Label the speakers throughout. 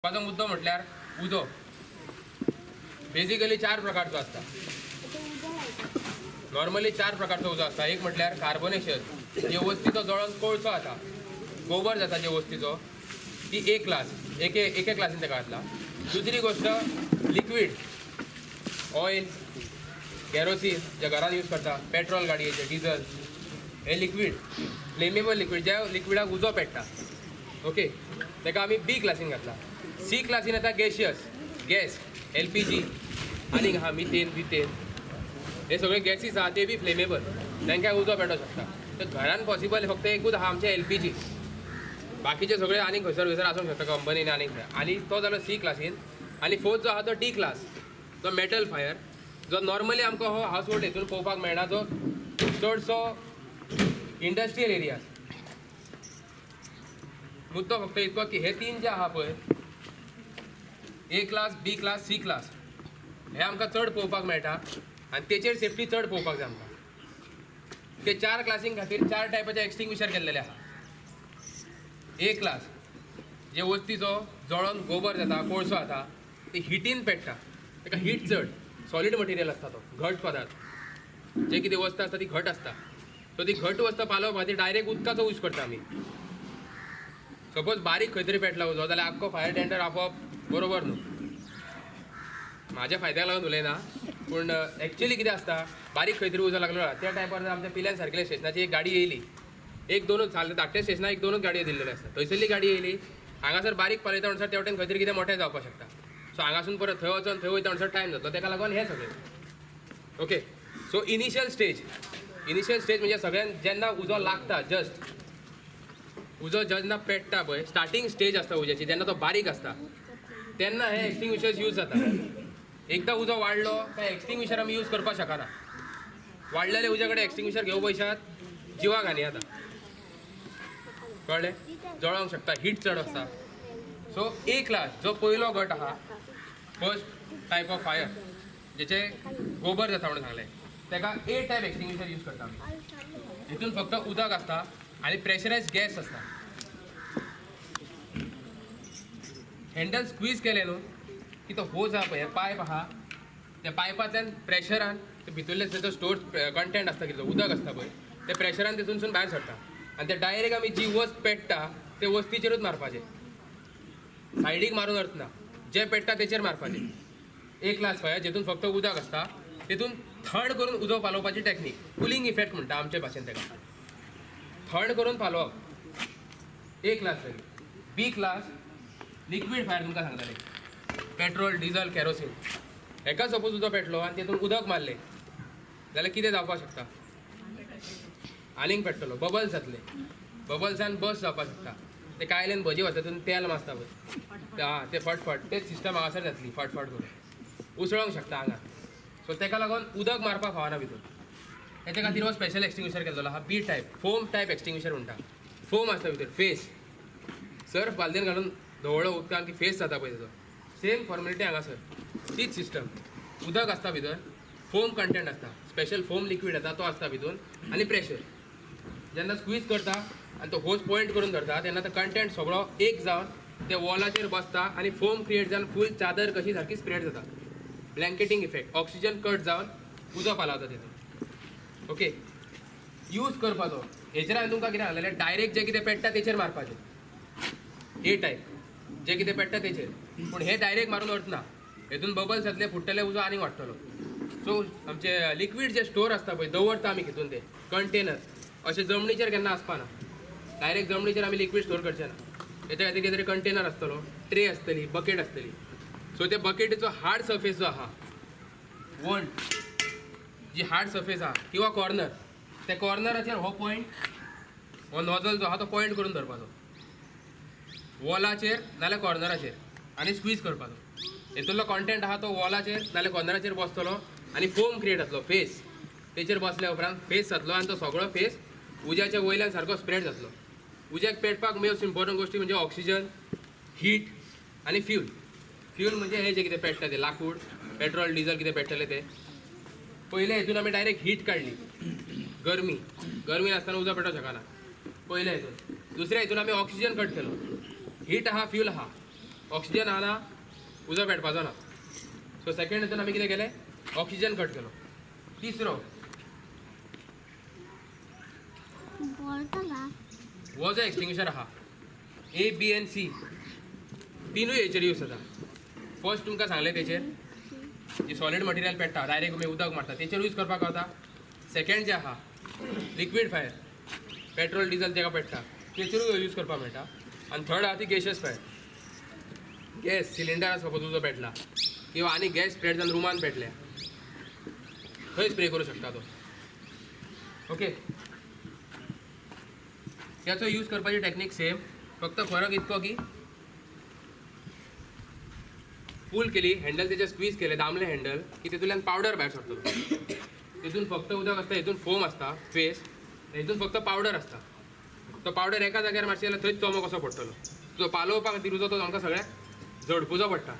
Speaker 1: म्हाजो मुद्दो म्हटल्यार उजो बेजिकली चार प्रकारचो आसता. नॉर्मली चार प्रकारचो उजो आसता. एक म्हटल्यार कार्बोनेशियस, जे वस्तीचो जळोन कोळसो जाता, गोबर जाता जे वस्तीचो, ती एक क्लास एके एके क्लासीन ताका घातला. दुसरी गोश्ट लिक्वीड ऑयल, केरोसीन जे घरान यूज करता, पेट्रोल गाडयेचे, डिजल, हे लिक्वीड फ्लेमेबल लिक्वीड ज्या लिक्विडाक उजो पेट्टा, ओके, ताका आमी बी क्लासीन घातला. सी क्लासीन येता गॅशियस गॅस, LPG आनीक आहा मिथेन बिथेन, हे सगळे गॅसीस आहा ते बी फ्लेमेबल, तांकां उजो पेटोवंक शकता. तर घरान पॉसिबल फक्त एकूच आहा आमचें LPG, बाकीचे सगळे आनीक खंयसर खंयसर आसूंक शकता कंपनीन आनीक खंय. आनी तो जालो सी क्लासीन. आनी फोर्थ जो आहा तो डी क्लास, जो मेटल फायर, जो नॉर्मली आमकां हो हावस होल्ड हितून पळोवपाक मेळना, जो चडसो इंडस्ट्रियल एरियाज. मुद्दो फक्त इतको की हे तीन जे आहा पळय, A class, B class, C class, हे आमकां चड पळोवपाक मेळटा आनी तेचेर सेफ्टी चड पळोवपाक जाय आमकां. ते चार क्लासीं खातीर चार टायपाचे एक्सटिंग्विशर केल्लेले आहा. ए क्लास जे वस्तीचो जळोन गोबर जाता, कोळसो जाता, ते हिटीन पेट्टा, ताका हीट चड, सॉलीड मटेरियल आसता, तो घट पदार्थ, जे कितें वस्त आसता ती घट आसता. सो ती घट वस्त पालोवपा खातीर डायरेक्ट उदकाचो यूज करता आमी. सपोज बारीक खंय तरी पेटला उजो जाल्यार आख्खो फायर टेंडर आपोवप बरोबर न्हू, म्हाज्या फायद्याक लागून उलयना, पूण एक्चुअली कितें आसता, बारीक खंय तरी उजो लागलो त्या टायमार आमच्या पिल्यान सारकेल्या स्टेशनाची एक गाडी येयली, एक दोनूच साल धाकट्या स्टेशनाक एक दोनूच गाडयो दिल्ल्यो आसता, थंयसरली गाडी येयली, हांगासर बारीक पालयता म्हणसर त्या वटेन खंय तरी कितें मोठें जावपाक शकता. सो हांगासून परत थंय वचोन थंय वयता म्हणसर टायम जातलो, ताका लागून हें सगळें. Okay, so initial stage, initial stage म्हणजे सगळ्यान जेन्ना उजो लागता, जस्ट उजो जेन्ना पेट्टा पळय, स्टार्टींग स्टेज आसता उज्याची, जेन्ना तो बारीक आसता तेन्ना हे एक्सटिंग्विशर्स यूज जाता. एकदां उजो वाडलो काय एक्सटिंग्विशर आमी यूज करपाक शकना. वाडलेले उज्या कडेन एक्सटिंग्विशर घेवं पयशात जिवाक हानी जाता, कळ्ळें, जळोंक शकता, हीट चड आसता. सो ए क्लास जो पयलो गट आहा, फर्स्ट टायप ऑफ फायर, जेचे गोबर जाता म्हणून सांगलें, ताका ए टायप एक्सटिंग्विशर यूज करता आमी. हितून फक्त उदक आसता आनी प्रेशरायज गॅस आसता. हँडल स्क्वीज केलें न्हू की तो होज आहा पळय, पायप आहा, त्या पायपांतल्यान प्रेशरान ते भितरले ताचो स्टोर कंटेंट आसता कितें उदक आसता पळय, ते प्रेशरान तितूनसून भायर सरता आनी ते डायरेक्ट आमी जी वस्त पेट्टा ते वस्तीचेरूच मारपाचें, सायडीक मारून अर्थ ना, जे पेट्टा तेचेर मारपाचें. ए क्लास फायर जेतून फक्त उदक आसता, तितून थंड करून उजो पालोवपाची टॅक्नीक, कुलींग इफेक्ट म्हणटा आमचे भाशेन ताका, थंड करून पालोवप. ए क्लास जाली. बी क्लास लिक्वीड फायर तुमकां सांगताले, पेट्रोल, डिजल, केरोसीन. हेका सपोज उजो पेटलो आनी तितून उदक मारलें जाल्यार कितें जावपाक शकता, आनीक पेट्टलो, बबल्स जातले, बबल्सान बस जावपाक शकता. ते कायल्यान भजी वता तितून तेल मासता पळय, आं ते फटफट, तेच सिस्टम हांगासर जातली, फटफट करून उसळोंक शकता हांगा. सो ताका लागून उदक मारपाक फावना भितर. तेच्या खातीर हो स्पेशल एक्सटिंग्विशर केल्लो आहा, B type, foam type extinguisher म्हणटा. फोम आसता भितर, फेस सर्फ बालदेन घालून धवळो उदकान की फेस जाता पळय तेजो, सेम फॉर्मेलिटी हांगासर, तीच सिस्टम. उदक आसता भितर, फोम कंटेंट आसता, स्पेशल फोम लिक्वीड आसता तो आसता भितून, आनी प्रेशर जेन्ना स्क्वीज करता आनी तो होज पॉयंट करून धरता तेन्ना तो कंटेंट सगळो एक जावन ते वॉलाचेर बसता आनी फोम क्रिएट जावन फूल चादर कशी सारकी स्प्रेड जाता, ब्लँकेटींग इफेक्ट, ऑक्सिजन कट जावन उजो पालावता तितून. ओके, यूज करपाचो हेचेर हांवें तुमकां कितें सांगलेलें, डायरेक्ट जें कितें पेट्टा तेचेर मारपाचें, ए टायप जें कितें पेट्टा तेचेर, पूण हे डायरेक्ट मारून अर्थ ना, हेतून बबल्स जातले, फुट्टले, उजो आनीक वाडटलो. सो आमचे लिक्वीड जे स्टोर आसता पळय, दवरता आमी हितून, ते कंटेनर अशें जमनीचेर केन्ना आसपाना, डायरेक्ट जमनीचेर आमी लिक्वीड स्टोर करचे ना, तेच्या खातीर कितें तरी कंटेनर आसतलो, ट्रे आसतली, बकेट आसतली. सो त्या बकेटीचो हार्ड सर्फेस जो आहा, वण जी हार्ड सर्फेस आहा किंवा कॉर्नर, त्या कॉर्नराचेर हो पॉयंट, हो नॉझल जो आहा तो पॉयंट करून धरपाचो, वॉलाचेर नाल्यार कॉर्नराचेर, आनी स्क्वीज करपाचो. हेतूंतलो कॉन्टेंट आहा तो वॉलाचेर नाल्यार कॉर्नराचेर बसतलो आनी फोम क्रिएट जातलो, फेस तेचेर बसल्या उपरांत फेस जातलो आनी तो सगळो फेस उज्याच्या वयल्यान सारको स्प्रेड जातलो. उज्याक पेटपाक मोस्ट इम्पोर्टंट गोश्टी म्हणजे ऑक्सिजन, हीट आनी फ्यूल. फ्यूल म्हणजे हे जे कितें पेट्टा ते लाकूड, पेट्रोल, डिजल कितें पेट्टलें ते. पयले हितून आमी डायरेक्ट हीट काडली, गरमी, गरमी नासतना उजो पेटोवंक शकना पयल्या हितून. दुसऱ्या हितून आमी ऑक्सिजन कट केलो, हीट आहा, फ्यूल आहा, ऑक्सिजन आहा उजो पेटपाचो ना. सो सेकंड हितून आमी कितें केलें, ऑक्सिजन कट केलो. तिसरो हो जो एक्सटिंग्विशर आहा ए बी एन सी तिनूय हेचेर यूज जाता. फर्स्ट तुमकां सांगलें तेचेर जे सॉलिड मटेरियल पेट्टा डायरेक्ट तुमी उदक मारता तेचेर यूज करपाक गावता. सेकंड जे आहा लिक्वीड फायर, पेट्रोल डिजल तेका पेट्टा तेचेरूय यूज करपाक मेळटा. आनी थर्ड आहा ती gaseous fire, gas cylinder suppose उजो पेटला किंवा आनी गॅस स्प्रेड जावन रुमान पेटल्या थंय स्प्रे करूं शकता तो. ओके, त्याचो यूज करपाची टेक्नीक सेम, फक्त फरक इतको की पूल केली हँडल तेचे स्क्वीज केले दामले हँडल की तितूंतल्यान पावडर भायर सरतलो. तितून फक्त उदक आसता, हितून फोम आसता फेस, हितून फक्त पावडर आसता. तो पावडर एका जाग्यार मारशी जाल्यार थंयच चोमो कसो पडटलो. तो पालोवपा खातीर उजो तो आमकां सगळ्याक झडपुचो पडटा,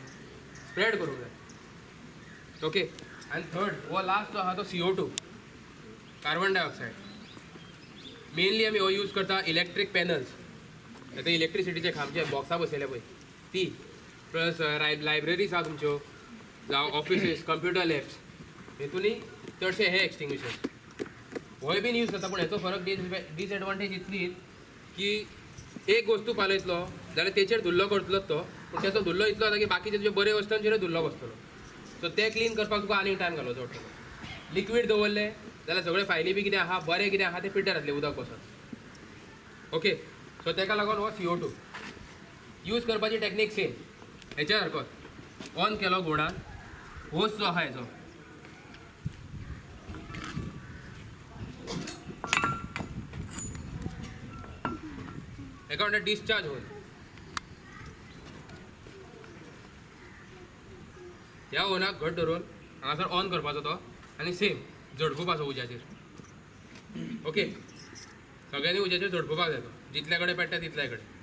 Speaker 1: स्प्रेड करूंक जाय. ओके, आनी थर्ड हो लास्ट जो आहा तो CO2, carbon dioxide. Mainly आमी हो यूज करता इलेक्ट्रीक पॅनल्स, आतां इलेक्ट्रिसिटीचे खांबचे बॉक्सां बसयले पळय ती, प्लस लायब्ररीज आहा तुमच्यो, जावं ऑफिसीस, कंप्युटर लॅब्स, हेतूनय चडशे हे एक्सटिंग्विशर्स होय बीन यूज जाता. पूण हेचो फरक डिसएडवांटेज इतलीच की एक वस्तू पालयतलो जाल्यार तेचेर धुल्लो करतलो तो, पूण तेचो धुल्लो इतलो जाता की बाकीचे तुजे बरे वस्तूंचेरूय धुल्लो बसतलो. सो ते क्लीन करपाक तुका आनीक टायम घालोवचो पडटलो. लिक्वीड दवरले जाल्यार सगळे फायली बी कितें आहा बरें कितें आहा तें पिड्ड्यार जातलें उदक बसत. ओके, सो तेका लागून हो CO2 use करपाची टेक्नीक सेम हेच्या सारकोच. ऑन केलो घोडान, होस जो आहा हेचो हेका म्हणटा डिस्चार्ज होल. ह्या होनाक घट धरून हांगासर ऑन करपाचो तो आनी सेम झडपुपाचो उज्याचेर. ओके, सगळ्यांनी उज्याचेर झडपुपाक जाय तो, जितल्या कडेन पेट्टा तितल्या कडेन.